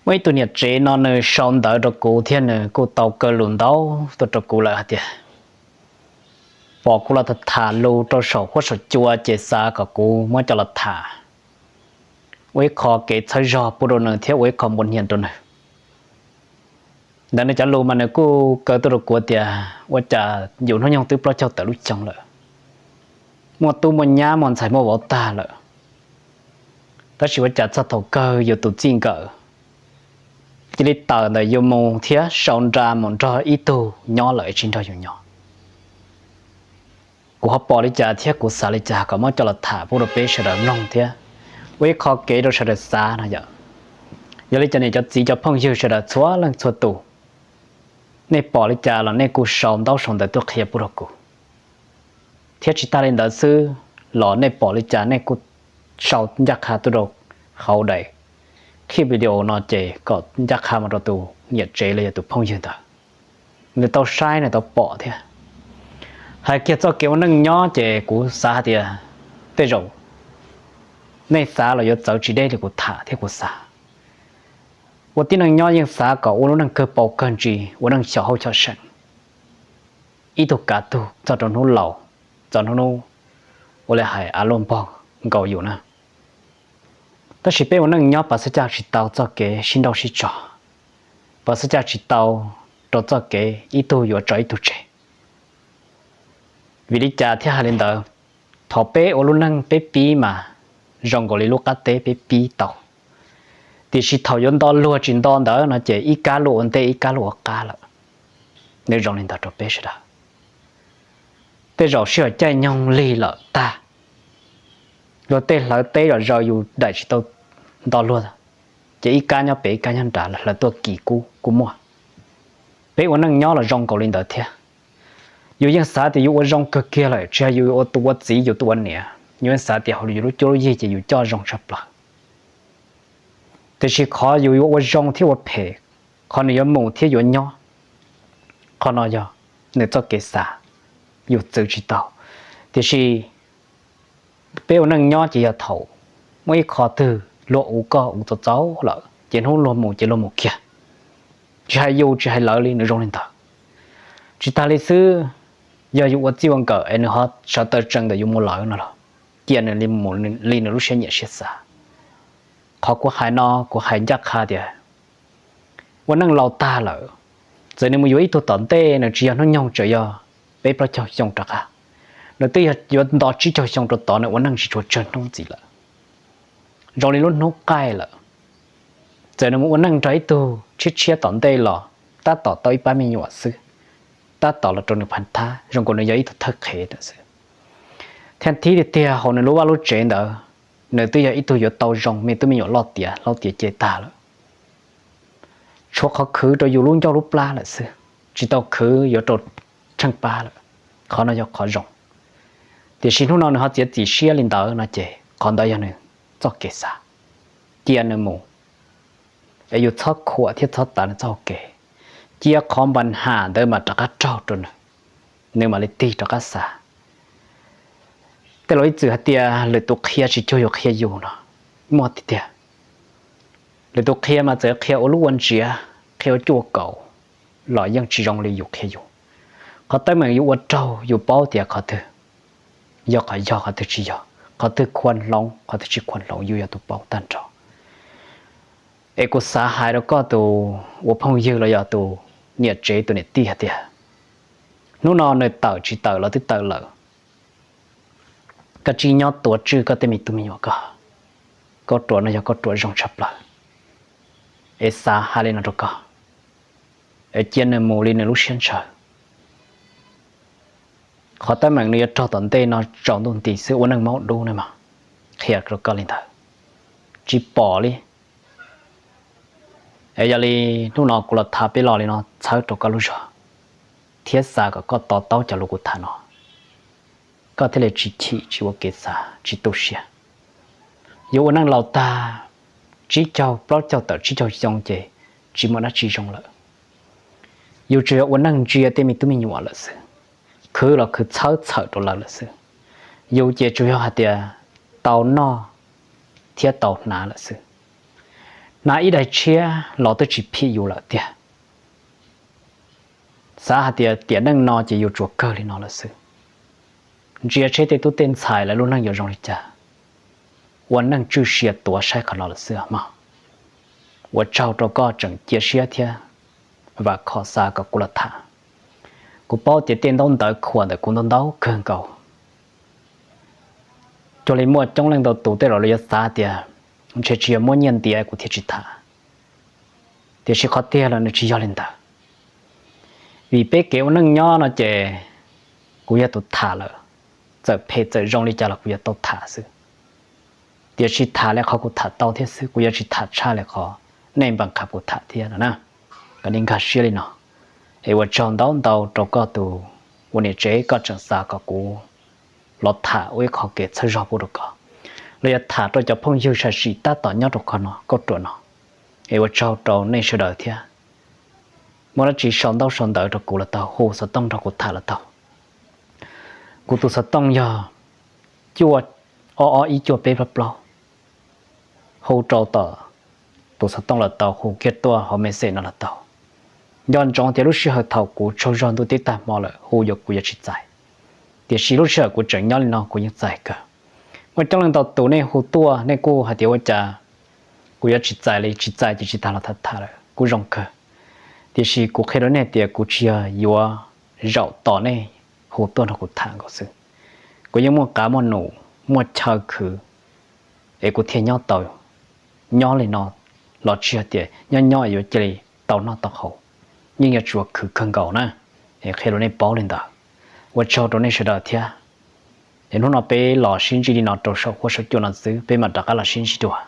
Muaj ib tug niam tsev no nws sau ntawv rau kuv thiab nws kuj tau kaw lus ntau tuaj rau kuv lawm hais tias pom kuv los tham tham lus rau saum huab saum cua ces xav kom kuv muab coj los tham ua ib qho kev txhawb zog pub rau nws thiab ua ib qho npua hnia rau nws. Ntawm nws cov lus mas nws kuj kaw tuaj rau kuv tias ua cas yus hnub nyoog twb plaub caug tawm lub xyoo lawm, muaj tub muaj nyab muaj ntxhais muaj vauv tag lawm, tab sis ua cas txog thaum kawg yus tus txij nkawm cia li tawm ntawm yus mus thiab sau nra mus nrog ib tug nyob lawm tsis nrog yus nyob. Kuv ho pom li cas thiab kuv xav li cas kom muab coj los tham pub rau peb sawv daws mloog thiab ua ib qho kev rau sawv daws xav no yom. Yog li cov niam cov txiv cov phooj ywg sawv daws txhua leej txhua tus, nej pom li cas los nej kuj sau ntaub sau ntawv tuaj qhia pub rau kuv. Thiab tsis tas li ntawd xwb los nej pom li cas nej kuj sau ncaj qha tuaj rau hauv daim clip video no ces kom ncaj qha mus rau tus niam tsev los yog tus phooj ywg ntawd, nws tau saib nws tau pom thiab. Hais kiag txoj kev ua neej nyob ces kuv xav hais tias tej zaum nej xav los yuav txawv tsis deb li kuv tham thiab kuv xav. Ua tib neeg nyob yeej xav kom ua lub neej kawg paus kawg ntsis, ua neej xyom hauj xyom seem, ib tug kav tug txog rau hnub laus, txog hnub hnub ua li hais a luaj npog nkaus yus na. Tab sis peb ua neej nyob pas xab caj tsis tau txoj kev sib nrauj sib tso, pas xab caj tsis tau rau txoj kev ib tug yuav tso ib tug tseg. Vim li cas thiaj hais li ntawd? Thaum peb ua lub neej peb pib mas zoo nkaus li lub qab teb peb pib tau, tiam sis thaum yuav nto luag tsis nto ntawd no ces ib kab luaj ua ntej ib kab luaj ua qab lawm. Nws zoo li ntawd rau peb sawv daws. Tej zaum sij hawm caij nyoog lig lawm tag, luag tej hlawv teb zom zaws yus daim tsis tau nto luag, ces ib kab nyob pem ib kab nyob nrad, hlawv tuaj kis kub kuj muaj. Peb ua neej nyob los zoo nkaus li ntawd thiab. Yus yeej xav tias yus ua zoo kawg kiag lawm, tsis hais yus ua tus ua txiv yus tus ua niam, yus yeej xav tias hauv yus lub cuab lub yig ces yus coj zoo tshaj plaws. Tiam sis qhov yus yuav ua zoo thiab ua phem, qhov nws yuav mus thiab yuav nyob, qhov no yog nws txoj kev xav, yus txwv tsis tau. Tiam sis peb ua neej nyob ces yog thaum muaj ib qho twg luag uv koj uv txaus txaus lawm ces hnub luag mus ces luag mus kiag. Tsis hais yus tsis hais lawv li, nws zoo li ntawd. Tsis tas li xwb, yog yus ua txij ua nkawm es nws ho sawv taw tsees ntawm yus mus lawm no los cia nws li nws lub siab nyiam siab xav. Qhov kuv hais no kuv hais ncaj qha tias ua neej laus tag lawm, txawm nws mus yuav ib tug tom ntej nws tsis yog hnub nyoog, tseem yog peb plaub caug xyoo rov qab, nws twb yog yuav nto tsib caug xyoo rau tod, nws ua neej tsis tshua tsawg hnub ntxiv lawm, zoo li lub hnub qaij lawm. Txawm nws mus ua neej nrog ib tug tshiab tshiab tom ntej los tab tom tau ib pab me nyuam xwb, tab tom los rau nws phav thab zoo nkaus nws yog ib tug thawj qhev xwb. Thiab thib tiag tiag hauv nws lub vaj lub tsev ntawd, nws twb yog ib tug yuav tau zoo me tub me nyuam loj tiav hlob tiav ceg tag lawm. Tshuav qhov khwv rau yus lub ncauj lub plab lawm xwb, tsis tau khwv yuav rau tsheej pab lawm. Qhov no yog qhov zoo. Tiam sis hnub no nws ho txiav txim siab li ntawd no ces qhov ntawd yog nws txoj kev xav. Cia nws mus, es yus txhob khuam thiab txhob tav nws txoj hau kev. Cia qhov npa nham ntawd mas rov qab raug rau nws, nws mam li tig rov qab xav. Tej laus ib txwm hais tias lwm tus qhia tsis cuag yus qhia yus no, muaj tiag tiag. Lwm tus qhia mas txawm qhia ua lub ua ntsiav, qhia ua cuaj kaus los yeej tsis zoo li yus qhia yus. Qhov teeb meem yus ua raug yus paub tias qhov twg yog qhov yog, qhov twg tsis yog, qhov twg khuam hloov, qhov twg tsis khuam hloov, yus yog tus paub tag nrho. Es kuv xav hais rau koj tus ua phooj ywg los yog tus niam tsev tus niam tij hais tias, hnub no nws tawm tsis tawm los twb tawm lawm, koj tsis nyob tuav tswj koj tej me tub me nyuam koj. Koj ruam no yog koj ruam zoo tshaj plaws, es xav hais li no rau koj, es cia nws mus li nws lub siab ntshaw. Qhov teeb meem nws yuav raug tom ntej no tsaus ntuj nti xwb, ua neej maub dub ne mog. Qhia rau koj li ntawd, tsis pom li. Es yog li hnub no kuv los tham peb lo li no txhawb rau koj lub zog, thiab xav kom koj to taub cov lus kuv tham no, koj thiaj li tsis chim tsis ua kev xav tsis tu siab. Yus ua neej laus tag, tsib caug plaub caug tawm tsib caug xyoo ces tsis muaj dab tsi zoo lawm. Yus tsuas yog ua neej ntsia tej me tub me nyuam lawm xwb, khwv los khwv txhawb txhawm rau lawv lawm xwb. Yus ces tsuas yog hais tias tau noj thiab tau hnav lawm xwb. Hnav ib daim tshiab los twb tsis phim yus lawm tiag. Xav hais tias tiam neej no ces yus tsuas kawg li no lawm xwb. Ntsia tsheb tej tub tej ntxhais lawv lub neej yuav zoo li cas, ua neej tswj sia tuav saib qhov no lawm xwb mog. Ua tsaug rau koj tseem cia siab thiab vam khom xa kom kuv los tham. Kuv paub tias tej ntaub ntawv khuam ntawm kuv ntau ntau kawg nkaus. Cuag li muaj coob leej ntau tus tej zaum lawv yuav xav tias ntshe tsis yog muab nyiaj ntiav kuv thiaj tsis tham, tiam sis qhov tiag los nws tsis yog li ntawd. Vim peb kev ua neej nyob no ces kuv yog tus tham lawm, txawm phem txawm zoo li cas los kuv yuav tau tham xwb. Tiam sis tham li qhov kuv tham tau thiab xwb, kuv yuav tsis tham tshaj li qhov nej npaj qhab kuv tham thiab no na. Kom nej nkag siab li no. Es ua tsaug ntau ntau rau koj tus ua niam tsev, koj tseem xa kom kuv los tham ua ib qho kev txhawb zog pub rau koj, los yog tham rau cov phooj ywg sam sim tab tom nyob rau qhov no kauj ruam no. Es ua tsaug rau nej sawv daws thiab. Muaj dab tsi sau ntaub sau ntawv rau kuv los tau, hu xov tooj nrog kuv tham los tau. Kuv tus xov tooj yog cuaj ob ob ib cuaj peb plaub plaub. Hu rau tom tus xov tooj los tau, hu kiag tuaj hauv message no los tau. Nco ntsoov tias lub sij hawm thaum kuv tsaug zog ntuj teb tag hmo lawm hu yuav kuv yuav tsis txais, tiam sis lub sij hawm kuv tseem nyob li no kuv yeej txais kawg. Muaj coob leej ntau tus nej hu tuaj nej kuj hais tias ua cas kuv yuav tsis txais li, tsis txais ces tsis tas los tham tham lawm kuj zoo kawg. Tiam sis kuv qhia rau nej tias kuv tsis yog yuav zaum tos nej hu tuaj nrog kuv tham nkaus xwb. Kuv yeej muaj qav muaj num, muaj chaw khwv, es kuv thiaj nyob tau. Nyob li no los tsis yog tias nyob nyob es yuav cia li tau noj tau haus, yeej yuav tsum khwv kawg nkaus na. Es qhia rau nej paub li ntawd. Ua tsaug rau nej sawv daws thiab. Es hnub no peb los sib ntsib li no rau saum huab saum cua no xwb, peb mam rov qab los sib ntsib dua.